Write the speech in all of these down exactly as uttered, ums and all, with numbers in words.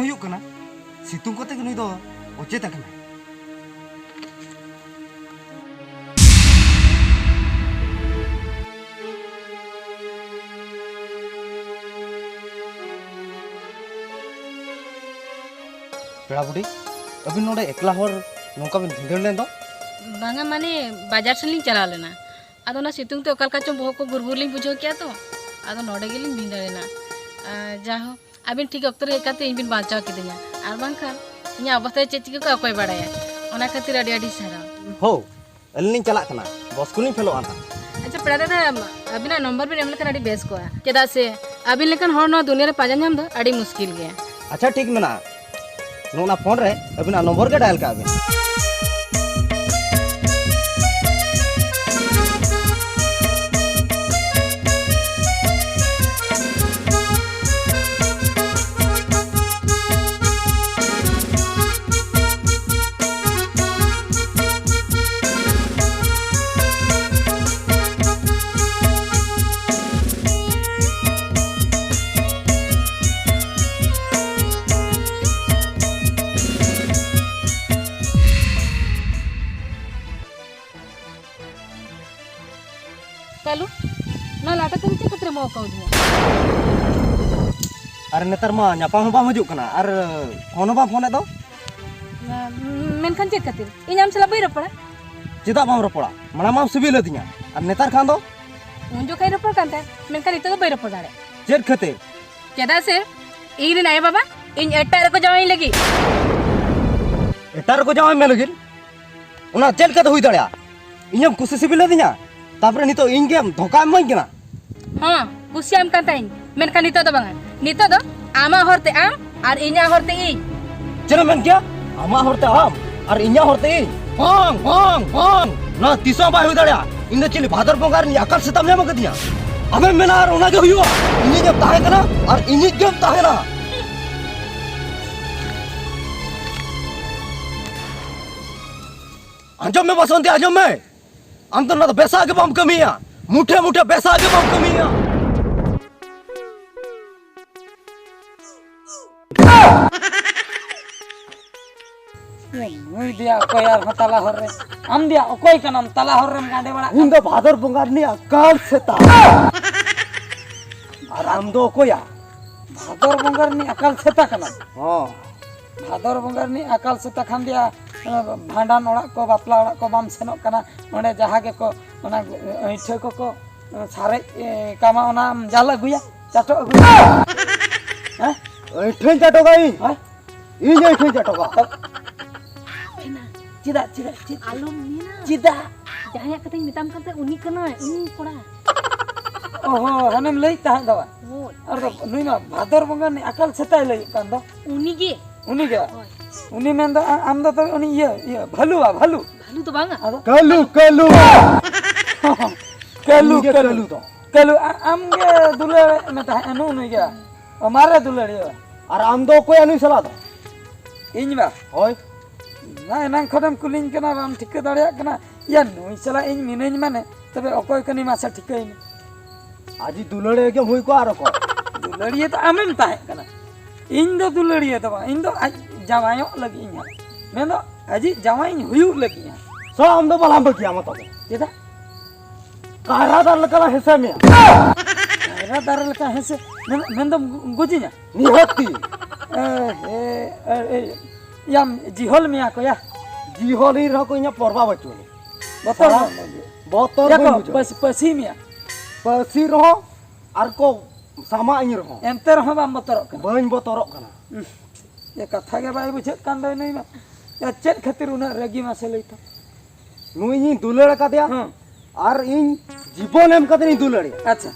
ᱦᱩᱭᱩᱜ ᱠᱟᱱᱟ, ᱥᱤᱛᱩᱝ ᱠᱚᱛᱮ ᱜᱮ ᱱᱩᱭ ᱫᱚ ᱚᱪᱮᱛ ᱟᱠᱟᱱᱟᱭ᱾ ᱯᱮᱲᱟ ᱵᱩᱰᱷᱤ, ᱟᱹᱵᱤᱱ ᱱᱚᱰᱮ ᱮᱠᱞᱟ ᱦᱚᱲ ᱱᱚᱝᱠᱟ ᱵᱤᱱ ᱵᱷᱤᱸᱫᱟᱹᱲ ᱞᱮᱱ ᱫᱚ? ᱵᱟᱝᱟ, ᱢᱟᱱᱮ ᱵᱟᱡᱟᱨ ᱥᱮᱱ ᱞᱤᱧ ᱪᱟᱞᱟᱣ ᱞᱮᱱᱟ᱾ ᱟᱫᱚ ᱚᱱᱟ ᱥᱤᱛᱩᱝ ᱛᱮ ᱚᱠᱟ ᱞᱮᱠᱟ ᱪᱚᱝ ᱵᱚᱦᱚᱜ ᱠᱚ ᱜᱩᱨᱜᱩᱨ ᱞᱤᱧ ᱵᱩᱡᱷᱟᱹᱣ ᱠᱮᱜᱼᱟ ᱛᱚ, ᱟᱫᱚ ᱱᱚᱰᱮ ᱜᱮᱞᱤᱧ ᱵᱷᱤᱸᱫᱟᱹᱲ ᱮᱱᱟ᱾ ᱟᱨ ᱡᱟᱦᱳ, ᱟᱹᱵᱤᱱ ᱴᱷᱤᱠ ᱚᱠᱛᱚ ᱨᱮ ᱦᱮᱡ ᱠᱟᱛᱮ ᱤᱧ ᱵᱤᱱ ᱵᱟᱧᱪᱟᱣ ᱠᱤᱫᱤᱧᱟ, ᱟᱨ ᱵᱟᱝᱠᱷᱟᱱ ᱤᱧᱟᱹᱜ ᱚᱵᱚᱥᱛᱟ ᱪᱮᱫ ᱪᱤᱠᱟᱹ ᱠᱚᱜᱼᱟ ᱚᱠᱚᱭ ᱵᱟᱲᱟᱭᱟ᱾ ᱚᱱᱟ ᱠᱷᱟᱹᱛᱤᱨ ᱟᱹᱰᱤ ᱟᱹᱰᱤ ᱥᱟᱨᱦᱟᱣ᱾ ᱦᱳ, ᱟᱹᱞᱤᱧ ᱞᱤᱧ ᱪᱟᱞᱟᱜ ᱠᱟᱱᱟ, ᱵᱚᱥ ᱠᱚᱞᱤᱧ ᱯᱷᱮᱞᱚᱜᱼᱟ ᱱᱟᱦᱟᱜ᱾ ᱟᱪᱪᱷᱟ ᱯᱮᱲᱟ ᱫᱟᱫᱟ, ᱟᱹᱵᱤᱱᱟᱜ ᱱᱚᱢᱵᱚᱨ ᱵᱤᱱ ᱮᱢ ᱞᱮᱠᱷᱟᱱ ᱟᱹᱰᱤ ᱵᱮᱥ ᱠᱚᱜᱼᱟ, ᱪᱮᱫᱟᱜ ᱥᱮ ᱟᱹᱵᱤᱱ ᱞᱮᱠᱟᱱ ᱦᱚᱲ ᱱᱚᱣᱟ ᱫᱩᱱᱤᱭᱟᱹ ᱨᱮ ᱯᱟᱸᱡᱟ ᱧᱟᱢ ᱫᱚ ᱟᱹᱰᱤ ᱢᱩᱥᱠᱤᱞ ᱜᱮᱭᱟ᱾ ᱟᱪᱪᱷᱟ, ᱴᱷᱤᱠ ᱢᱮᱱᱟᱜᱼᱟ, ᱱᱚᱜᱼᱚ ᱱᱟ ᱯᱷᱳᱱ ᱨᱮ ᱟᱹᱵᱤᱱᱟᱜ ᱱᱚᱢᱵᱚᱨ ᱜᱮ ᱰᱟᱭᱟᱞ ᱠᱟᱜ ᱵᱤᱱ᱾ ᱠᱟᱞᱩ, ᱱᱚᱣᱟ ᱞᱟᱴᱟ ᱛᱮᱢ ᱪᱮᱫ ᱠᱷᱟᱹᱛᱤᱨᱮᱢ ᱦᱚᱦᱚ ᱠᱟᱣᱫᱤᱧᱟ? ᱟᱨ ᱱᱮᱛᱟᱨ ᱢᱟ ᱧᱟᱯᱟᱢ ᱦᱚᱸ ᱵᱟᱢ ᱦᱤᱡᱩᱜ ᱠᱟᱱᱟ, ᱟᱨ ᱯᱷᱳᱱ ᱦᱚᱸ ᱵᱟᱢ ᱯᱷᱳᱱᱮᱫ ᱫᱚ᱾ ᱢᱮᱱᱠᱷᱟᱱ ᱪᱮᱫ ᱠᱷᱟᱹᱛᱤᱨ? ᱤᱧ ᱟᱢ ᱥᱟᱞᱟᱜ ᱵᱟᱹᱧ ᱨᱚᱯᱚᱲᱟ? ᱪᱮᱫᱟᱜ ᱵᱟᱢ ᱨᱚᱯᱚᱲᱟ? ᱢᱟᱲᱟᱝ ᱢᱟᱢ ᱥᱤᱵᱤᱞ ᱟᱹᱫᱤᱧᱟ, ᱟᱨ ᱱᱮᱛᱟᱨ ᱠᱷᱟᱱ ᱫᱚ? ᱩᱱ ᱡᱚᱠᱷᱟᱡ ᱨᱚᱯᱚᱲ ᱠᱟᱱ ᱛᱟᱦᱮᱸᱫ, ᱢᱮᱱᱠᱷᱟᱱ ᱱᱤᱛᱚᱜ ᱫᱚ ᱵᱟᱹᱧ ᱨᱚᱯᱚᱲ ᱫᱟᱲᱮᱭᱟᱜᱼᱟ᱾ ᱪᱮᱫ ᱠᱷᱟᱹᱛᱤᱨ? ᱪᱮᱫᱟᱜ ᱥᱮ ᱤᱧ ᱨᱮᱱ ᱟᱭᱳ ᱵᱟᱵᱟ ᱤᱧ ᱮᱴᱟᱜ ᱨᱮᱠᱚ ᱡᱟᱶᱟᱭ ᱞᱟᱹᱜᱤᱫ᱾ ᱮᱴᱟᱜ ᱨᱮᱠᱚ ᱡᱟᱶᱟᱭ ᱢᱮ ᱞᱟᱹᱜᱤᱫ? ᱚᱱᱟ ᱪᱮᱫ ᱞᱮᱠᱟᱛᱮ ᱦᱩᱭ ᱫᱟᱲᱮᱭᱟᱜᱼᱟ? ᱤᱧᱮᱢ ᱠᱩᱥᱤ ᱥᱤᱵᱤᱞ ᱟᱹᱫᱤᱧᱟ, ᱛᱟᱨᱯᱚᱨᱮ ᱱᱤᱛᱚᱜ ᱤᱧ ᱜᱮᱢ ᱫᱷᱳᱠᱟᱢ ᱤᱢᱟᱹᱧ ᱠᱟᱱᱟ? ᱦᱚᱸ, ᱠᱩᱥᱤᱭᱟᱢ ᱠᱟᱱ ᱛᱟᱦᱮᱸᱧ, ᱢᱮᱱᱠᱷᱟᱱ ᱱᱤᱛᱚᱜ ᱫᱚ ᱵᱟᱝᱟ᱾ ᱱᱤᱛᱚᱜ ᱫᱚ ᱟᱢᱟᱜ ᱦᱚᱨᱛᱮ ᱟᱢ ᱟᱨ ᱤᱧᱟᱹᱜ ᱦᱚᱨᱛᱮ ᱤᱧ᱾ ᱪᱮᱫ ᱮᱢ ᱢᱮᱱ ᱠᱮᱭᱟ? ᱟᱢᱟᱜ ᱦᱚᱨᱛᱮ ᱟᱢ ᱟᱨ ᱤᱧᱟᱹᱜ ᱦᱚᱨᱛᱮ ᱤᱧ? ᱵᱟᱝ, ᱵᱟᱝ, ᱵᱟᱝ! ᱱᱚᱣᱟ ᱛᱤᱥ ᱦᱚᱸ ᱵᱟᱭ ᱦᱩᱭ ᱫᱟᱲᱮᱭᱟᱜᱼᱟ᱾ ᱤᱧ ᱫᱚ ᱪᱤᱞᱤ ᱵᱷᱟᱫᱚᱨ ᱵᱚᱸᱜᱟ ᱨᱤᱱᱤᱡ ᱟᱠᱟᱞ ᱥᱮᱛᱟᱢ ᱧᱟᱢ ᱟᱠᱟᱫᱤᱧᱟ? ᱟᱢᱮᱢ ᱢᱮᱱᱟ ᱟᱨ ᱚᱱᱟ ᱜᱮ ᱦᱩᱭᱩᱜᱼᱟ᱾ ᱤᱧᱤᱡ ᱮᱢ ᱛᱟᱦᱮᱸ ᱠᱟᱱᱟ ᱟᱨ ᱤᱧᱤᱡ ᱜᱮᱢ ᱛᱟᱦᱮᱱᱟ᱾ ᱟᱸᱡᱚᱢ ᱢᱮ ᱵᱟᱥᱚᱱᱛᱤ, ᱟᱸᱡᱚᱢ ᱢᱮ᱾ ᱟᱢ ᱫᱚ ᱱᱚᱣᱟ ᱫᱚ ᱵᱮᱥᱟᱜ ᱜᱮ ᱵᱟᱢ ᱠᱟᱹᱢᱤᱭᱟ, ᱢᱩᱴᱷᱮ ᱢᱩᱴᱷᱮ ᱵᱮᱥᱟᱜ ᱜᱮ ᱵᱟᱢ ᱠᱟᱹᱢᱤᱭᱟ᱾ ᱚᱠᱚᱭ ᱟᱨᱦᱚᱸ ᱛᱟᱞᱟ ᱦᱚᱨ ᱨᱮ? ᱟᱢ ᱫᱚᱭᱟ ᱚᱠᱚᱭ ᱠᱟᱱᱟᱢ ᱛᱟᱞᱟ ᱦᱚᱨ ᱨᱮᱢ ᱜᱟᱸᱰᱮ ᱵᱟᱲᱟᱜ ᱤᱧ ᱠᱟᱱ? ᱫᱚ ᱵᱷᱟᱫᱚᱨ ᱵᱚᱸᱜᱟ ᱨᱤᱱᱤᱡ ᱟᱠᱟᱞ ᱥᱮᱛᱟ᱾ ᱟᱨ ᱟᱢ ᱫᱚ ᱚᱠᱚᱭᱟ? ᱵᱷᱟᱫᱚᱨ ᱵᱚᱸᱜᱟ ᱨᱤᱱᱤᱡ ᱟᱠᱟᱞ ᱥᱮᱛᱟ ᱠᱟᱱᱟᱢ? ᱦᱚᱸ᱾ ᱵᱷᱟᱫᱚᱨ ᱵᱚᱸᱜᱟ ᱨᱤᱱᱤᱡ ᱟᱠᱟᱞ ᱥᱮᱛᱟ ᱠᱷᱟᱱ ᱫᱚᱭᱟ, ᱮ, ᱵᱷᱟᱸᱰᱟᱱ ᱚᱲᱟᱜ ᱠᱚ, ᱵᱟᱯᱞᱟ ᱚᱲᱟᱜ ᱠᱚ ᱵᱟᱢ ᱥᱮᱱᱚᱜ ᱠᱟᱱᱟ? ᱚᱸᱰᱮ ᱡᱟᱦᱟᱸ ᱜᱮᱠᱚ ᱚᱱᱟ ᱟᱹᱭᱴᱷᱟᱹ ᱠᱚᱠᱚ, ᱮ, ᱥᱟᱨᱮᱡ, ᱮ, ᱠᱟᱢᱟ, ᱚᱱᱟᱢ ᱡᱟᱞ ᱟᱹᱜᱩᱭᱟ, ᱪᱟᱴᱚᱜ ᱟᱹᱜᱩᱭᱟ᱾ ᱦᱮᱸ? ᱟᱹᱭᱴᱷᱟᱹᱧ ᱪᱟᱴᱚᱜᱟ ᱤᱧ? ᱦᱮᱸ? ᱤᱧ ᱟᱹᱭᱴᱷᱟᱹᱧ ᱪᱟᱴᱚᱜᱟ? ᱪᱮᱫᱟᱜ, ᱪᱮᱫᱟᱜ, ᱪᱮᱫ? ᱟᱞᱚᱢ ᱢᱮᱱᱟ᱾ ᱪᱮᱫᱟᱜ? ᱡᱟᱦᱟᱸᱭᱟᱜ ᱠᱟᱛᱷᱟᱧ ᱢᱮᱛᱟᱢ ᱠᱟᱱ ᱛᱟᱦᱮᱸ, ᱩᱱᱤ ᱠᱟᱱᱟᱭ, ᱩᱱᱤ ᱠᱚᱲᱟ᱾ ᱚ ᱦᱚᱸ, ᱦᱟᱱᱮᱢ ᱞᱟᱹᱭᱮᱫ ᱛᱟᱦᱮᱸᱫ ᱫᱚ ᱵᱟᱝ? ᱦᱳᱭ᱾ ᱟᱨ ᱫᱚ ᱱᱩᱭ ᱢᱟ ᱵᱷᱟᱫᱚᱨ ᱵᱚᱸᱜᱟ ᱨᱤᱱᱤᱡ ᱟᱠᱟᱞ ᱥᱮᱛᱟᱭ ᱞᱟᱹᱭᱮᱫ ᱠᱟᱱ ᱫᱚ᱾ ᱩᱱᱤᱜᱮ᱾ ᱩᱱᱤᱜᱮ? ᱦᱳᱭ᱾ ᱩᱱᱤ ᱢᱮᱱᱫᱟ, ᱟ-, ᱟᱢ ᱫᱚ ᱛᱚᱵᱮ ᱩᱱᱤ ᱤᱭᱟᱹ, ᱤᱭᱟᱹ, ᱵᱷᱟᱞᱩᱣᱟ, ᱵᱷᱟᱞᱩ᱾ ᱵᱷᱟᱞᱩ ᱫᱚ ᱵᱟᱝᱟ᱾ ᱟᱫᱚ? ᱠᱟᱹᱞᱩ, ᱠᱟᱹᱞᱩ᱾ ᱠᱟᱹᱞᱩ, ᱩᱱᱤᱜᱮ ᱠᱟᱹᱞᱩ᱾ ᱠᱟᱹᱞᱩ ᱫᱚ᱾ ᱠᱟᱹᱞᱩ, ᱟ-, ᱟᱢᱜᱮ ᱫᱩᱞᱟᱹᱲ ᱢᱮ ᱛᱟᱦᱮᱸᱫ, ᱱᱩᱜᱼᱩ ᱱᱩᱭ ᱜᱮ᱾ ᱚ, ᱢᱟᱨᱮ ᱫᱩᱞᱟᱹᱲᱤᱭᱟᱹ᱾ ᱟᱨ ᱟᱢ ᱫᱚ ᱚᱠᱚᱭ ᱩᱱᱤ ᱥᱟᱞᱟ ᱫᱚ? ᱤᱧ ᱵᱟ? ᱦᱳᱭ᱾ ᱤᱧ ᱢᱟ ᱮᱱᱟᱝ ᱠᱷᱚᱱᱮᱢ ᱠᱩᱞᱤᱧ ᱠᱟᱱᱟ, ᱵᱟᱢ ᱴᱷᱤᱠᱟᱹ ᱫᱟᱲᱮᱭᱟᱜ ᱠᱟᱱᱟ᱾ ᱭᱟ, ᱱᱩᱭ ᱥᱟᱞᱟᱜ ᱤᱧ ᱢᱤᱱᱟᱹᱧ ᱢᱟᱱᱮ, ᱛᱚᱵᱮ ᱚᱠᱚᱭ ᱠᱟᱹᱱᱟᱹᱧ ᱢᱟᱥᱮ ᱴᱷᱤᱠᱟᱹᱭ ᱢᱮ᱾ ᱟᱡᱤᱡ ᱫᱩᱞᱟᱹᱲᱤᱭᱟᱹ ᱜᱮᱢ ᱦᱩᱭ ᱠᱚᱜᱼᱟ ᱟᱨ ᱚᱠᱚᱭ? ᱫᱩᱞᱟᱹᱲᱤᱭᱟᱹ ᱫᱚ ᱟᱢᱮᱢ ᱛᱟᱦᱮᱸ ᱠᱟᱱᱟ᱾ ᱤᱧ ᱫᱚ ᱫᱩᱞᱟᱹᱲᱤᱭᱟᱹ ᱫᱚ ᱵᱟᱝ, ᱤᱧ ᱫᱚ ᱟᱡ ᱡᱟᱶᱟᱭᱚᱜ ᱞᱟᱹᱜᱤᱫ ᱤᱧ ᱦᱟᱸᱜ᱾ ᱢᱮᱱᱫᱚ ᱟᱡᱤᱡ ᱡᱟᱶᱟᱭ ᱤᱧ ᱦᱩᱭᱩᱜ ᱞᱟᱹᱜᱤᱫ ᱦᱟᱸᱜ᱾ ᱥᱚ ᱟᱢ ᱫᱚ ᱵᱟᱞᱟᱢ ᱵᱟᱹᱜᱤᱭᱟ ᱢᱟ ᱛᱚᱵᱮ᱾ ᱪᱮᱫᱟᱜ? ᱠᱟᱭᱨᱟ ᱫᱟᱨᱮ ᱞᱮᱠᱟ ᱞᱟᱝ ᱦᱮᱸᱥᱮ ᱢᱮᱭᱟ᱾ ᱠᱟᱭᱨᱟ ᱫᱟᱨᱮ ᱞᱮᱠᱟ ᱦᱮᱸᱥᱮ? ᱢᱮᱱ-, ᱢᱮᱱᱫᱚᱢ ᱜᱚᱡᱤᱧᱟ? ᱱᱤᱦᱟᱹᱛᱤ᱾ ᱮ, ᱮ, ᱮ, ᱮ, ᱭᱟᱢ ᱡᱤᱦᱚᱞ ᱢᱮᱭᱟ ᱠᱚ ᱭᱟ᱾ ᱡᱤᱦᱚᱞ ᱤᱧ ᱨᱮᱦᱚᱸ ᱠᱚ ᱤᱧᱟᱹᱜ ᱯᱚᱨᱵᱟ ᱵᱟᱹᱪᱩᱜ ᱟᱹᱱᱤᱡ᱾ ᱵᱚᱛᱚᱨ ᱦᱮᱸ? ᱵᱟᱢ ᱵᱩᱡᱷᱟᱹᱣᱟ? ᱵᱚᱛᱚᱨ ᱭᱟ ᱵᱟᱹᱧ ᱠᱚ ᱵᱩᱡᱷᱟᱹᱣᱟ᱾ ᱯᱟᱹᱥ-, ᱯᱟᱹᱥᱤ ᱢᱮᱭᱟ᱾ ᱯᱟᱹᱥᱤ ᱨᱮᱦᱚᱸ ᱟᱨ ᱠᱚ ᱥᱟᱢᱟᱜ ᱤᱧ ᱨᱮᱦᱚᱸ᱾ ᱮᱱᱛᱮ ᱨᱮᱦᱚᱸ ᱵᱟᱢ ᱵᱚᱛᱚᱨᱚᱜ ᱠᱟᱱᱟ? ᱵᱟᱹᱧ ᱵᱚᱛᱚᱨᱚᱜ ᱠᱟᱱᱟ᱾ ᱩᱸᱦ, ᱮ ᱠᱟᱛᱷᱟ ᱜᱮ ᱵᱟᱭ ᱵᱩᱡᱷᱟᱹᱜ ᱠᱟᱱ ᱫᱚ ᱱᱩᱭ ᱢᱟ᱾ ᱭᱟ, ᱪᱮᱫ ᱠᱷᱟᱹᱛᱤᱨ ᱩᱱᱟᱹᱜ ᱨᱟᱹᱜᱤ ᱢᱟᱥᱮ ᱞᱟᱹᱭ ᱛᱟᱢ? ᱱᱩᱭ ᱤᱧ ᱫᱩᱞᱟᱹᱲ ᱟᱠᱟᱫᱮᱭᱟ᱾ ᱦᱮᱸ᱾ ᱟᱨ ᱤᱧ ᱡᱤᱵᱚᱱ ᱮᱢ ᱠᱟᱛᱮ ᱤᱧ ᱫᱩᱞᱟᱹᱲ ᱮᱭᱟ᱾ ᱟᱪᱪᱷᱟ᱾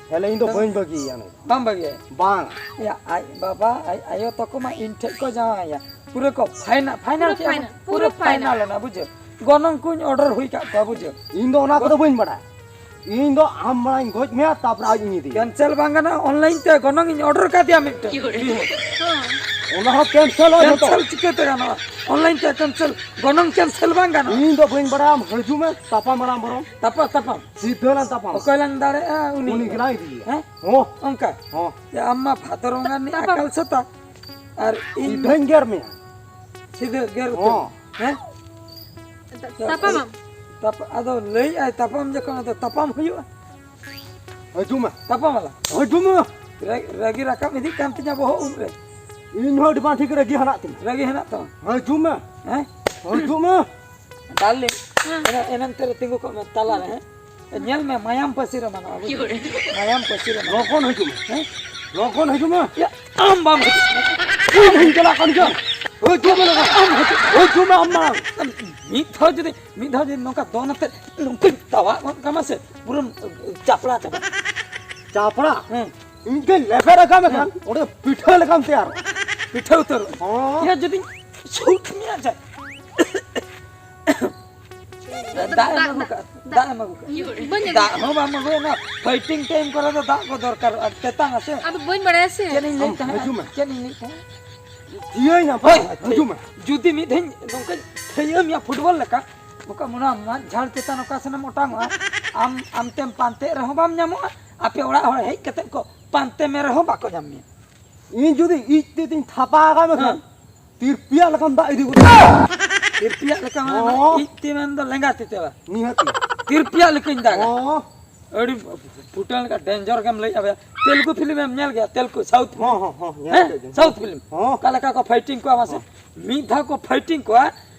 ᱦᱮᱞᱮ ᱤᱧ ᱫᱚ ᱛᱚ ᱵᱟᱹᱧ ᱵᱟᱹᱜᱤᱭᱮᱭᱟ ᱱᱩᱭ ᱫᱚ᱾ ᱵᱟᱢ ᱵᱟᱹᱜᱤᱭᱟ? ᱵᱟᱝ᱾ ᱭᱟ, ᱟᱡ ᱵᱟᱵᱟ, ᱟᱡ ᱟᱭᱳ ᱛᱟᱠᱚ ᱢᱟ ᱤᱧ ᱴᱷᱮᱡ ᱠᱚ ᱡᱟᱶᱟᱭᱟ᱾ ᱯᱩᱨᱟᱹ ᱠᱚ ᱯᱷᱟᱭᱱᱟ-, ᱯᱷᱟᱭᱱᱟᱞ ᱯᱩᱨᱟᱹ ᱠᱮᱫᱼᱟ ᱠᱚ᱾ ᱯᱷᱟᱭᱱᱟᱞ, ᱯᱩᱨᱟᱹ ᱯᱩᱨᱟᱹ ᱯᱷᱟᱭᱱᱟᱞ᱾ ᱯᱷᱟᱭᱱᱟᱞ ᱮᱱᱟ, ᱵᱩᱡᱷᱟᱹᱣ᱾ ᱜᱚᱱᱚᱝ ᱠᱚᱧ ᱚᱰᱟᱨ ᱦᱩᱭ ᱠᱟᱜ ᱠᱚᱣᱟ, ᱵᱩᱡᱷᱟᱹᱣ᱾ ᱤᱧ ᱫᱚ ᱚᱱᱟ ᱠᱚᱫᱚ ᱵᱟᱹᱧ ᱵᱟᱲᱟᱭᱟ᱾ ᱤᱧ ᱫᱚ ᱟᱢ ᱢᱟᱲᱟᱝ ᱤᱧ ᱜᱚᱡ ᱢᱮᱭᱟ, ᱛᱟᱯᱚᱨᱮ ᱟᱡ ᱤᱧ ᱤᱫᱤᱭᱟ᱾ ᱠᱮᱱᱥᱮᱞ ᱵᱟᱝ ᱜᱟᱱᱚᱜᱼᱟ, ᱚᱱᱞᱟᱭᱤᱱ ᱛᱮ ᱜᱚᱱᱚᱝ ᱤᱧ ᱚᱰᱟᱨ ᱠᱟᱫᱮᱭᱟ ᱢᱤᱫᱴᱮᱱ᱾ ᱦᱚᱸ᱾ ᱚᱱᱟ ᱦᱚᱸ ᱠᱮᱱᱥᱮᱞᱚᱜᱼᱟ ᱡᱷᱚᱛᱚ᱾ ᱠᱮᱱᱥᱮᱞ ᱪᱤᱠᱟᱹᱛᱮ ᱜᱟᱱᱚᱜᱼᱟ? ᱚᱱᱞᱟᱭᱤᱱ ᱛᱮ ᱠᱮᱱᱥᱮᱞ, ᱜᱚᱱᱚᱝ ᱠᱮᱱᱥᱮᱞ ᱵᱟᱝ ᱜᱟᱱᱚᱜᱼᱟ᱾ ᱤᱧ ᱫᱚ ᱵᱟᱹᱧ ᱵᱟᱲᱟᱭᱟ, ᱟᱢ ᱦᱤᱡᱩᱜ ᱢᱮ, ᱛᱟᱯᱟᱢ ᱟᱞᱟᱝ ᱵᱚᱨᱚᱝ᱾ ᱛᱟᱯᱟ-, ᱛᱟᱯᱟᱢ᱾ ᱥᱤᱫᱷᱟᱹ ᱞᱟᱝ ᱛᱟᱯᱟᱢᱟ᱾ ᱚᱠᱚᱭ ᱞᱟᱝ ᱫᱟᱲᱮᱭᱟᱜᱼᱟ, ᱩᱱᱤ᱾ ᱩᱱᱤ ᱜᱮᱞᱟᱝ ᱤᱫᱤᱭᱮᱭᱟ᱾ ᱦᱮᱸ? ᱦᱚᱸ᱾ ᱚᱱᱠᱟ? ᱦᱚᱸ᱾ ᱡᱮ ᱟᱢ ᱢᱟ ᱵᱷᱟᱫᱚᱨ ᱵᱚᱸᱜᱟ ᱨᱤᱱᱤᱡ ᱛᱟᱯᱟᱢ᱾ ᱟᱠᱟᱞ ᱥᱮᱛᱟ᱾ ᱟᱨ ᱤᱧ ᱥᱤᱫᱷᱟᱹᱧ ᱜᱮᱨ ᱢᱮᱭᱟ᱾ ᱥᱤᱫᱷᱟᱹ ᱜᱮᱨ ᱩᱛᱟᱹᱨ᱾ ᱦᱚᱸ᱾ ᱦᱮᱸ? ᱛᱟᱯᱟᱢᱟᱢ? ᱛᱟᱯ-, ᱟᱫᱚ ᱞᱟᱹᱭᱮᱜᱼᱟᱭ ᱛᱟᱯᱟᱢ ᱡᱚᱠᱷᱚᱱ ᱟᱫᱚ ᱛᱟᱯᱟᱢ ᱦᱩᱭᱩᱜᱼᱟ᱾ ᱦᱤᱡᱩᱜ ᱢᱮ᱾ ᱛᱟᱯᱟᱢ ᱟᱞᱟᱝ᱾ ᱦᱤᱡᱩᱜ ᱢᱮ᱾ ᱨᱟ-, ᱨᱟᱹᱜᱤ ᱨᱟᱠᱟᱵ ᱤᱫᱤᱜ ᱠᱟᱱ ᱛᱤᱧᱟ ᱵᱚᱦᱚᱜ ᱩᱵ ᱨᱮ᱾ ᱤᱧ ᱦᱚᱸ ᱟᱹᱰᱤ ᱵᱟᱝ ᱴᱷᱤᱠ ᱨᱟᱹᱜᱤ ᱦᱮᱱᱟᱜ ᱛᱤᱧᱟ᱾ ᱨᱟᱹᱜᱤ ᱦᱮᱱᱟᱜ ᱛᱟᱢᱟ? ᱦᱤᱡᱩᱜ ᱢᱮ᱾ ᱦᱮᱸ? ᱦᱤᱡᱩᱜ ᱢᱮ᱾ ᱰᱟᱨᱞᱤᱝ, ᱦᱮᱸ᱾ ᱮᱱᱟ-, ᱮᱱᱟᱱ ᱛᱮ ᱨᱮ ᱛᱤᱸᱜᱩ ᱠᱚᱜ ᱢᱮ ᱛᱟᱞᱟ ᱨᱮ, ᱦᱮᱸ? ᱧᱮᱞ ᱢᱮ, ᱢᱟᱭᱟᱢ ᱯᱟᱹᱥᱤᱨ ᱟᱢᱟ ᱱᱚᱣᱟ᱾ ᱢᱟᱭᱟᱢ ᱯᱟᱹᱥᱤᱨ ᱟᱢᱟ᱾ ᱞᱚᱜᱚᱱ ᱦᱤᱡᱩᱜ ᱢᱮ᱾ ᱦᱮᱸ? ᱞᱚᱜᱚᱱ ᱦᱤᱡᱩᱜ ᱢᱮ᱾ ᱭᱟ, ᱟᱢ ᱵᱟᱢ ᱦᱤᱡᱩᱜ ᱠᱟᱱᱟ᱾ ᱤᱧ ᱦᱚᱧ ᱪᱟᱞᱟᱜ ᱠᱟᱱ ᱜᱮᱭᱟ᱾ ᱦᱤᱡᱩᱜ ᱢᱮ ᱞᱚᱜᱚᱱ᱾ ᱟᱢ ᱦᱤᱡᱩᱜ ᱢᱮ᱾ ᱦᱤᱡᱩᱜ ᱢᱮ ᱟᱢ ᱢᱟᱲᱟᱝ᱾ ᱢᱤᱫ ᱫᱷᱟᱣ ᱡᱩᱫᱤ, ᱢᱤᱫ ᱫᱷᱟᱣ ᱡᱩᱫᱤ ᱱᱚᱝᱠᱟ ᱫᱚᱱ ᱟᱛᱮ ᱱᱚᱝᱠᱟᱧ ᱛᱟᱣᱟᱜ ᱜᱚᱫ ᱠᱟᱢᱟ ᱥᱮ, ᱯᱩᱨᱟᱹᱢ ᱪᱟᱯᱲᱟ ᱪᱟᱵᱟ᱾ ᱪᱟᱯᱲᱟ? ᱦᱮᱸ᱾ ᱤᱧ ᱜᱮ ᱞᱮᱵᱮᱫ ᱟᱠᱟᱫ ᱢᱮᱠᱷᱟᱱ, ᱦᱮᱸ᱾ ᱚᱸᱰᱮ ᱯᱤᱴᱷᱟᱹ ᱞᱮᱠᱟᱢ ᱛᱮᱭᱟᱨᱚᱜᱼᱟ᱾ ᱯᱤᱴᱷᱟᱹ ᱩᱛᱟᱹᱨᱚᱜᱼᱟ᱾ ᱦᱚᱸ᱾ ᱭᱟ, ᱡᱩᱫᱤᱧ ᱥᱩᱴ ᱢᱮᱭᱟ ᱥᱮ᱾ ᱫᱟᱜ ᱮᱢ ᱟᱹᱜᱩ ᱠᱟᱜᱼᱟ, ᱫᱟᱜ ᱮᱢ ᱟᱹᱜᱩ ᱠᱟᱜᱼᱟ᱾ ᱵᱟᱹᱧ ᱟᱹᱜᱩ ᱫᱟᱜ ᱦᱚᱸ ᱵᱟᱢ ᱟᱹᱜᱩᱭᱟ, ᱚᱱᱟ fighting time ᱠᱚᱨᱮ ᱫᱚ ᱫᱟᱜ ᱠᱚ ᱫᱚᱨᱠᱟᱨᱚᱜᱼᱟ, ᱛᱮᱛᱟᱝᱟ ᱥᱮ᱾ ᱟᱫᱚ ᱵᱟᱹᱧ ᱵᱟᱲᱟᱭᱟ ᱥᱮ᱾ ᱪᱮᱫ ᱤᱧ ᱞᱟᱹᱭᱮᱫ ᱟᱢ ᱛᱟᱦᱮᱸᱫ? ᱦᱤᱡᱩᱜ ᱢᱮ᱾ ᱪᱮᱫ ᱤᱧ ᱞᱟᱹᱭᱮᱫ ᱛᱟᱦᱮᱸᱫ? ᱴᱷᱤᱠᱟᱹᱧ ᱦᱟᱸᱜ, ᱦᱳᱭ, ᱦᱤᱡᱩᱜ ᱢᱮ᱾ ᱡᱩᱫᱤ ᱢᱤᱫ ᱫᱷᱟᱣ ᱱᱚᱝᱠᱟᱧ ᱛᱷᱟᱹᱭᱟᱹ ᱢᱮᱭᱟ football ᱞᱮᱠᱟ, ᱱᱚᱝᱠᱟ ᱢᱚᱱᱮ ᱦᱚᱸ ᱢᱟᱫ ᱡᱷᱟᱲ ᱪᱮᱛᱟᱱ ᱚᱠᱟ ᱥᱮᱱᱮᱢ ᱚᱴᱟᱝᱚᱜᱼᱟ, ᱟᱢ, ᱟᱢ ᱛᱮᱢ ᱯᱟᱱᱛᱮᱜ ᱨᱮᱦᱚᱸ ᱵᱟᱢ ᱧᱟᱢᱚᱜᱼᱟ, ᱟᱯᱮ ᱚᱲᱟᱜ ᱦᱚᱲ ᱦᱮᱡ ᱠᱟᱛᱮ ᱠᱚ ᱯᱟᱱᱛᱮ ᱢᱮ ᱨᱮᱦᱚᱸ ᱵᱟᱠᱚ ᱧᱟᱢ ᱢᱮᱭᱟ᱾ ᱤᱧ ᱡᱩᱫᱤ ᱤᱡ ᱛᱤ ᱛᱤᱧ ᱛᱷᱟᱯᱟ ᱟᱠᱟᱫ ᱢᱮᱠᱷᱟᱱ, ᱦᱮᱸ᱾ ᱛᱤᱨᱯᱤᱭᱟᱜ ᱞᱮᱠᱟᱢ ᱫᱟᱜ ᱤᱫᱤ ᱜᱚᱫᱟ᱾ ᱛᱤᱨᱯᱤᱭᱟᱜ ᱞᱮᱠᱟ ᱢᱟᱱᱮ ᱦᱚᱸ᱾ ᱤᱡ ᱛᱤ ᱢᱮᱱ ᱫᱚ ᱞᱮᱸᱜᱟ ᱛᱤ ᱛᱮ ᱵᱟ᱾ ᱱᱤᱦᱟᱹᱛ ᱜᱮ᱾ ᱛᱤᱨᱯᱤᱭᱟᱜ ᱞᱮᱠᱟᱧ ᱫᱟᱜᱟ᱾ ᱦᱚᱸ᱾ ᱟᱹᱰᱤ ᱯᱷᱩᱴᱟᱹᱱ ᱞᱮᱠᱟ danger ᱜᱮᱢ ᱞᱟᱹᱭᱮᱫᱼᱟ ᱵᱚᱭᱦᱟ᱾ ᱛᱮᱞᱜᱩ film ᱮᱢ ᱧᱮᱞ ᱜᱮᱭᱟ? Telugu, South film᱾ ᱦᱚᱸ, ᱦᱚᱸ, ᱦᱚᱸ, ᱧᱮᱞ ᱦᱮᱸ? ᱠᱟᱜ ᱜᱤᱭᱟᱹᱧ᱾ South film᱾ ᱦᱚᱸ᱾ ᱚᱠᱟ ᱞᱮᱠᱟ ᱠᱚ fighting ᱠᱚᱣᱟ ᱢᱟᱥᱮ? ᱦᱚᱸ᱾ ᱢᱤᱫ ᱫᱷᱟᱣ ᱠᱚ fighting ᱠᱚᱣᱟ,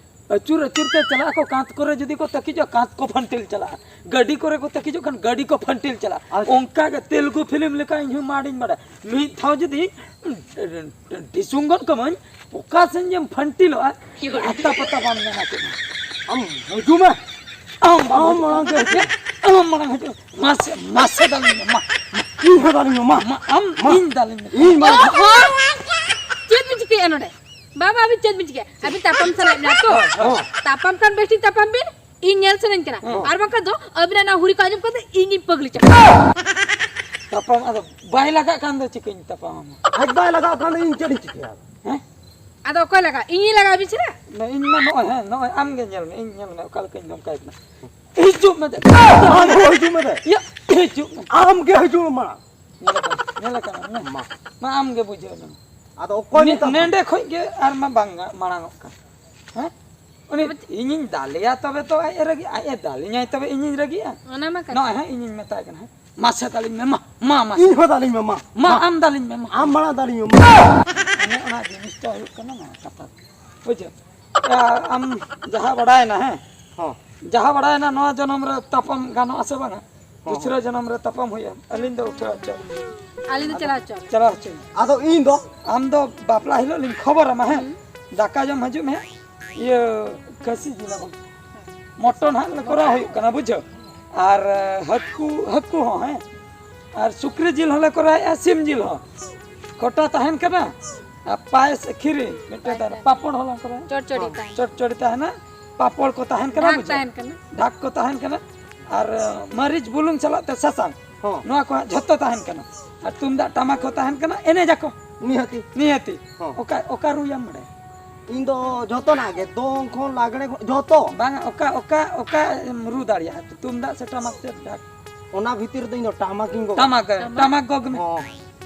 ᱟᱹᱪᱩᱨ ᱟᱹᱪᱩᱨ ᱛᱮ ᱪᱟᱞᱟᱜ ᱟᱠᱚ, ᱠᱟᱸᱛ ᱠᱚᱨᱮ ᱡᱩᱫᱤ ᱠᱚ ᱛᱟᱹᱠᱤᱡᱚᱜᱼᱟ, ᱠᱟᱸᱛ ᱠᱚ ᱯᱷᱟᱹᱱᱴᱤᱞ ᱪᱟᱞᱟᱜᱼᱟ, ᱜᱟᱹᱰᱤ ᱠᱚᱨᱮ ᱠᱚ ᱛᱟᱹᱠᱤᱡᱚᱜ ᱠᱷᱟᱱ ᱜᱟᱹᱰᱤ ᱠᱚ ᱯᱷᱟᱹᱱᱴᱤᱞ ᱪᱟᱞᱟᱜᱼᱟ᱾ ᱟᱪᱪᱷᱟ᱾ ᱚᱱᱠᱟ ᱜᱮ ᱛᱮᱞᱜᱩ film ᱞᱮᱠᱟ ᱤᱧ ᱦᱚᱸ ᱢᱟᱲᱤᱧ ᱵᱟᱲᱟᱭᱟ᱾ ᱢᱤᱫ ᱫᱷᱟᱣ ᱡᱩᱫᱤ ᱰᱷᱤᱥᱩᱝ ᱜᱚᱫ ᱠᱟᱹᱢᱟᱹᱧ, ᱚᱠᱟ ᱥᱮᱱ ᱡᱮᱢ ᱯᱷᱟᱹᱱᱴᱤᱞᱚᱜᱼᱟ, ᱟᱛᱟ ᱯᱟᱛᱟ ᱵᱟᱢ ᱢᱮᱱᱟ ᱪᱮᱫ ᱦᱚᱸ᱾ ᱟᱢ ᱦᱤᱡᱩᱜ ᱢᱮ᱾ ᱟᱢ ᱵᱟᱢ ᱟᱢ ᱦᱤᱡᱩᱜ ᱢᱟᱲᱟᱝ ᱛᱮ ᱦᱤᱡᱩᱜ ᱢᱮ᱾ ᱟᱢ ᱢᱟᱲᱟᱝ ᱦᱤᱡᱩᱜ ᱢᱮ᱾ ᱢᱟᱥᱮ, ᱢᱟᱥᱮ ᱫᱟᱞᱤᱧ ᱢᱮ, ᱢᱟ᱾ ᱤᱧ ᱦᱚᱸ ᱫᱟᱞᱤᱧ ᱢᱮ, ᱢᱟ᱾ ᱢᱟ, ᱟᱢ ᱢᱟ᱾ ᱤᱧ ᱫᱟᱞᱤᱧ ᱢᱮ᱾ ᱤᱧ ᱢᱟ᱾ ᱚᱦᱚ! ᱪᱮᱫ ᱵᱤᱱ ᱪᱤᱠᱟᱹᱭᱮᱫᱼᱟ ᱱᱚᱰᱮ? ᱵᱟᱵᱟ, ᱟᱹᱵᱤᱱ ᱪᱮᱫ ᱵᱤᱱ ᱪᱤᱠᱟᱹᱭᱟ? ᱟᱹᱵᱤᱱ ᱛᱟᱯᱟᱢ ᱥᱟᱱᱟᱭᱮᱫ ᱵᱤᱱᱟ ᱛᱚ? ᱦᱚᱸ᱾ ᱛᱟᱯᱟᱢ ᱠᱷᱟᱱ ᱵᱮᱥ ᱴᱷᱤᱠ ᱛᱟᱯᱟᱢ ᱵᱤᱱ, ᱤᱧ ᱧᱮᱞ ᱥᱟᱱᱟᱧ ᱠᱟᱱᱟ᱾ ᱦᱚᱸ᱾ ᱟᱨ ᱵᱟᱝᱠᱷᱟᱱ ᱫᱚ ᱟᱹᱵᱤᱱᱟᱜ ᱱᱚᱣᱟ ᱦᱩᱨᱤ ᱠᱚ ᱟᱸᱡᱚᱢ ᱠᱟᱛᱮ ᱤᱧ ᱜᱤᱧ ᱯᱟᱹᱜᱽᱞᱤ ᱪᱟᱵᱟᱜᱼᱟ᱾ ᱛᱟᱯᱟᱢ ᱟᱫᱚ ᱵᱟᱭ ᱞᱟᱜᱟᱜ ᱠᱷᱟᱱ ᱫᱚ ᱪᱤᱠᱟᱹᱧ ᱛᱟᱯᱟᱢᱟᱢᱟ? ᱟᱡ ᱵᱟᱭ ᱞᱟᱜᱟᱜ ᱠᱷᱟᱱ ᱫᱚ ᱤᱧ ᱪᱮᱫ ᱤᱧ ᱪᱤᱠᱟᱹᱭᱟ? ᱦᱮᱸ? ᱟᱫᱚ ᱚᱠᱚᱭ ᱞᱟᱜᱟᱜᱼᱟ? ᱤᱧᱤᱧ ᱞᱟᱜᱟᱜᱼᱟ ᱟᱹᱵᱤᱱ ᱥᱮᱫ ᱨᱮ? ᱱᱚᱜᱼᱚᱭ ᱤᱧ ᱢᱟ ᱱᱚᱜᱼᱚᱭ, ᱦᱮᱸ, ᱱᱚᱜᱼᱚᱭ ᱟᱢ ᱜᱮ ᱧᱮᱞ ᱢᱮ, ᱤᱧ ᱧᱮᱞ ᱢᱮ ᱚᱠᱟ ᱞᱮᱠᱟᱧ ᱫᱷᱚᱢᱠᱟᱭ ᱠᱟᱱᱟ᱾ ᱦᱤᱡᱩᱜ ᱢᱮ ᱫᱮ᱾ ᱟᱢ ᱦᱚᱸ ᱦᱤᱡᱩᱜ ᱢᱮ ᱫᱮ᱾ ᱭᱟ, ᱦᱤᱡᱩᱜ ᱢᱮ᱾ ᱟᱢ ᱜᱮ ᱦᱤᱡᱩᱜ ᱢᱮ ᱢᱟᱲᱟᱝ᱾ ᱧᱮᱞ ᱟᱠᱟᱱᱟ, ᱧᱮᱞ ᱟᱠᱟᱱᱟ, ᱧᱮᱞ᱾ ᱢᱟ᱾ ᱢᱟ ᱟᱢ ᱜᱮ ᱵᱩᱡᱷᱟᱹᱣ ᱢᱮ᱾ ᱟᱫᱚ ᱚᱠᱚᱭ ᱱᱮ-, ᱱᱤᱛᱚᱜ? ᱱᱮᱸᱰᱮ ᱠᱷᱚᱡ ᱜᱮ ᱟᱨ ᱢᱟ ᱵᱟᱝ ᱢᱟᱲᱟᱝᱚᱜ ᱠᱟᱱ᱾ ᱦᱮᱸ? ᱩᱱᱤ ᱤᱧᱤᱧ ᱫᱟᱞᱮᱭᱟ ᱛᱚᱵᱮ ᱛᱚ ᱟᱡ ᱮ ᱨᱟᱹᱜᱤ, ᱟᱡ ᱮ ᱫᱟᱞᱤᱧᱟᱭ ᱛᱚᱵᱮ ᱤᱧᱤᱧ ᱨᱟᱹᱜᱤᱜᱼᱟ᱾ ᱚᱱᱟ ᱢᱟ ᱠᱟᱛᱷᱟ᱾ ᱱᱚᱜᱼᱚᱭ ᱦᱟᱸᱜ ᱤᱧᱤᱧ ᱢᱮᱛᱟᱭ ᱠᱟᱱᱟ ᱦᱟᱸᱜ, "ᱢᱟᱥᱮ ᱫᱟᱞᱤᱧ ᱢᱮ, ᱢᱟ, ᱢᱟ, ᱢᱟᱥᱮ᱾ ᱤᱧ ᱦᱚᱸ ᱫᱟᱞᱤᱧ ᱢᱮ, ᱢᱟ, ᱢᱟ, ᱢᱟ᱾ ᱟᱢ ᱫᱟᱞᱤᱧ ᱢᱮ, ᱢᱟ᱾ ᱟᱢ ᱢᱟᱲᱟᱝ ᱫᱟᱞᱤᱧ ᱢᱮ, ᱢᱟ᱾" ᱚᱱᱮ ᱚᱱᱟ ᱡᱤᱱᱤᱥᱴᱟ ᱦᱩᱭᱩᱜ ᱠᱟᱱᱟ ᱱᱚᱣᱟ ᱠᱟᱛᱷᱟ᱾ ᱵᱩᱡᱷᱟᱹᱣ? ᱟᱨ ᱟᱢ ᱡᱟᱦᱟᱸ ᱵᱟᱲᱟᱭᱮᱱᱟ, ᱦᱮᱸ? ᱦᱚᱸ᱾ ᱡᱟᱦᱟᱸ ᱵᱟᱲᱟᱭᱮᱱᱟ, ᱱᱚᱣᱟ ᱡᱚᱱᱚᱢ ᱨᱮ ᱛᱟᱯᱟᱢ ᱜᱟᱱᱚᱜᱼᱟ ᱥᱮ ᱵᱟᱝᱟ? ᱦᱚᱸ᱾ ᱫᱩᱥᱨᱟᱹ ᱡᱚᱱᱚᱢ ᱨᱮ ᱛᱟᱯᱟᱢ ᱦᱩᱭᱩᱜᱼᱟ᱾ ᱟᱹᱞᱤᱧ ᱫᱚ ᱩᱴᱷᱟᱹᱣ ᱦᱚᱪᱚ᱾ ᱟᱹᱞᱤᱧ ᱫᱚ ᱪᱟᱞᱟᱣ ᱦᱚᱪᱚ᱾ ᱪᱟᱞᱟᱣ ᱦᱚᱪᱚ᱾ ᱟᱫᱚ ᱤᱧ ᱫᱚ? ᱟᱢ ᱫᱚ ᱵᱟᱯᱞᱟ ᱦᱤᱞᱳᱜ ᱞᱤᱧ ᱠᱷᱚᱵᱚᱨᱟᱢᱟ, ᱦᱮᱸ? ᱦᱩᱸ᱾ ᱫᱟᱠᱟ ᱡᱚᱢ ᱦᱤᱡᱩᱜ ᱢᱮ, ᱦᱮᱸ? ᱤᱭᱟᱹ, ᱠᱷᱟᱹᱥᱤ ᱡᱤᱞ ᱟᱵᱚᱱ᱾ ᱢᱚᱴᱚᱱ ᱦᱟᱸᱜ ᱞᱮ ᱠᱚᱨᱟᱣ ᱦᱩᱭᱩᱜ ᱠᱟᱱᱟ, ᱵᱩᱡᱷᱟᱹᱣ? ᱟᱨ, ᱦᱟᱹᱠᱩ, ᱦᱟᱹᱠᱩ ᱦᱚᱸ, ᱦᱮᱸ? ᱟᱨ ᱥᱩᱠᱨᱤ ᱡᱤᱞ ᱦᱚᱸᱞᱮ ᱠᱚᱨᱟᱣᱮᱫᱼᱟ, ᱥᱤᱢ ᱡᱤᱞ ᱦᱚᱸ᱾ ᱠᱚᱴᱟ ᱛᱟᱦᱮᱱ ᱠᱟᱱᱟ᱾ ᱟᱨ ᱯᱟᱭᱮᱥ, ᱠᱷᱤᱨᱤ ᱢᱤᱫᱴᱮᱱ ᱛᱟᱦᱮᱱᱟ, ᱯᱟᱭᱮᱥ᱾ ᱯᱟᱯᱚᱲ ᱦᱚᱞᱚᱝ ᱠᱚᱨᱮ᱾ ᱪᱚᱲᱪᱚᱲᱤ ᱛᱟᱦᱮᱱᱟ᱾ ᱪᱚᱲᱪᱚᱲᱤ ᱛᱟᱦᱮᱱᱟ, ᱯᱟᱯᱚᱲ ᱠᱚ ᱛᱟᱦᱮᱱ ᱠᱟᱱᱟ, ᱰᱷᱟᱠ ᱵᱩᱡᱷᱟᱹᱣ? ᱛᱟᱦᱮᱱ ᱠᱟᱱᱟ᱾ ᱰᱷᱟᱠ ᱠᱚ ᱛᱟᱦᱮᱱ ᱠᱟᱱᱟ᱾ ᱟᱨ, ᱟᱸ, ᱢᱟᱹᱨᱤᱪ, ᱵᱩᱞᱩᱝ ᱥᱟᱞᱟᱜ ᱛᱮ ᱥᱟᱥᱟᱝ᱾ ᱦᱚᱸ᱾ ᱱᱚᱣᱟ ᱠᱚ ᱦᱟᱸᱜ ᱡᱷᱚᱛᱚ ᱛᱟᱦᱮᱱ ᱠᱟᱱᱟ᱾ ᱟᱨ ᱛᱩᱢᱫᱟᱜ ᱴᱟᱢᱟᱠ ᱦᱚᱸ ᱛᱟᱦᱮᱱ ᱠᱟᱱᱟ, ᱮᱱᱮᱡ ᱟᱠᱚ᱾ ᱱᱤᱦᱟᱹᱛᱤ᱾ ᱱᱤᱦᱟᱹᱛᱤ᱾ ᱦᱚᱸ᱾ ᱚᱠᱟ, ᱚᱠᱟ ᱨᱩᱭᱟᱢ ᱵᱟᱲᱟᱭᱟ? ᱤᱧ ᱫᱚ ᱡᱷᱚᱛᱚᱱᱟᱜ ᱜᱮ, ᱫᱚᱝ ᱠᱷᱚᱱ, ᱞᱟᱜᱽᱲᱮ ᱠᱷᱚᱱ, ᱡᱷᱚᱛᱚ᱾ ᱵᱟᱝᱟ, ᱚᱠᱟ, ᱚᱠᱟ, ᱚᱠᱟ ᱮᱢ ᱨᱩ ᱫᱟᱲᱮᱭᱟᱜᱼᱟ? ᱛᱩᱢᱫᱟᱜ ᱥᱮ ᱴᱟᱢᱟᱠ ᱥᱮ ᱰᱷᱟᱠ? ᱚᱱᱟ ᱵᱷᱤᱛᱤᱨ ᱨᱮᱫᱚ ᱤᱧ ᱫᱚ ᱴᱟᱢᱟᱠ ᱤᱧ ᱜᱚᱜᱟ᱾ ᱴᱟᱢᱟᱠ, ᱴᱟᱢᱟᱠ᱾ ᱴᱟᱢᱟᱠ ᱜᱚᱜᱽ ᱢᱮ᱾ ᱦᱚᱸ᱾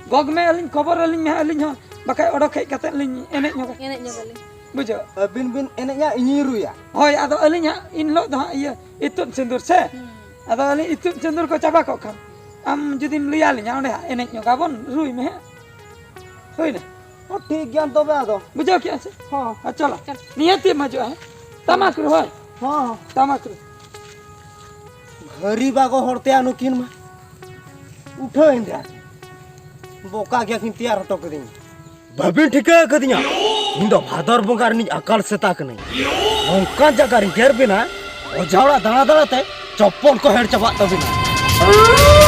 ᱜᱚᱜᱽ ᱢᱮ, ᱟᱹᱞᱤᱧ ᱠᱷᱚᱵᱚᱨ ᱟᱹᱞᱤᱧ ᱢᱮ ᱦᱟᱸᱜ, ᱟᱹᱞᱤᱧ ᱦᱚᱸ ᱵᱟᱠᱷᱟᱡ ᱚᱰᱚᱠ ᱦᱮᱡ ᱠᱟᱛᱮᱫ ᱞᱤᱧ ᱮᱱᱮᱡ ᱧᱚᱜᱟ᱾ ᱮᱱᱮᱡ ᱧᱚᱜᱟᱞᱤᱧ᱾ ᱵᱩᱡᱷᱟᱹᱣ? ᱟᱹᱵᱤᱱ ᱵᱤᱱ ᱮᱱᱮᱡᱼᱟ, ᱤᱧᱤᱧ ᱨᱩᱭᱟ᱾ ᱦᱳᱭ, ᱟᱫᱚ ᱟᱹᱞᱤᱧ ᱦᱟᱸᱜ ᱤᱱ ᱦᱤᱞᱳᱜ ᱫᱚ ᱦᱟᱸᱜ ᱤᱭᱟᱹ ᱤᱛᱩᱫ ᱥᱤᱸᱫᱩᱨ ᱥᱮ? ᱦᱩᱸ᱾ ᱟᱫᱚ ᱟᱹᱞᱤᱧ ᱤᱛᱩᱫ ᱥᱤᱸᱫᱩᱨ ᱠᱚ ᱪᱟᱵᱟ ᱠᱚᱜ ᱠᱷᱟᱱ, ᱟᱢ ᱡᱩᱫᱤᱢ ᱞᱟᱹᱭ ᱟᱹᱞᱤᱧᱟ ᱚᱸᱰᱮ ᱦᱟᱸᱜ ᱮᱱᱮᱡ ᱧᱚᱜᱟ ᱵᱚᱱ, ᱨᱩᱭ ᱢᱮ ᱦᱟᱸᱜ᱾ ᱦᱩᱭᱱᱟ? ᱚ, ᱴᱷᱤᱠ ᱜᱮᱭᱟ ᱛᱚᱵᱮ ᱟᱫᱚ᱾ ᱵᱩᱡᱷᱟᱹᱣ ᱠᱮᱜᱼᱟ ᱥᱮ? ᱦᱚᱸ᱾ ᱟᱨ ᱪᱚᱞᱚ, ᱪᱚᱞᱚ᱾ ᱱᱤᱦᱟᱹᱛᱤᱢ ᱦᱤᱡᱩᱜᱼᱟ, ᱦᱮᱸ? ᱴᱟᱢᱟᱠ ᱨᱩ, ᱦᱳᱭ᱾ ᱦᱚᱸ᱾ ᱴᱟᱢᱟᱠ ᱨᱩ᱾ ᱜᱷᱟᱹᱨᱤ ᱵᱟᱜᱚ ᱦᱚᱲ ᱛᱮᱭᱟ ᱱᱩᱠᱤᱱ ᱢᱟ᱾ ᱩᱴᱷᱟᱹᱣ ᱮᱱ ᱫᱚ᱾ ᱵᱚᱠᱟ ᱜᱮᱭᱟ ᱠᱤᱱ ᱛᱮᱭᱟᱨ ᱦᱚᱴᱚ ᱠᱟᱹᱫᱤᱧᱟ᱾ ᱵᱟᱹᱵᱤᱱ ᱴᱷᱤᱠᱟᱹ ᱟᱠᱟᱫᱤᱧᱟ? ᱤᱧ ᱫᱚ ᱵᱷᱟᱫᱚᱨ ᱵᱚᱸᱜᱟ ᱨᱤᱱᱤᱡ ᱟᱠᱟᱞ ᱥᱮᱛᱟ ᱠᱟᱹᱱᱟᱹᱧ᱾ ᱱᱚᱝᱠᱟᱱ ᱡᱟᱭᱜᱟ ᱨᱤᱧ ᱜᱮᱨ ᱵᱤᱱᱟ, ᱚᱡᱷᱟ ᱚᱲᱟᱜ ᱫᱟᱬᱟ ᱫᱟᱬᱟ ᱛᱮ ᱪᱚᱯᱯᱚᱞ ᱠᱚ ᱦᱮᱲ ᱪᱟᱵᱟᱜ ᱛᱟᱹᱵᱤᱱᱟ᱾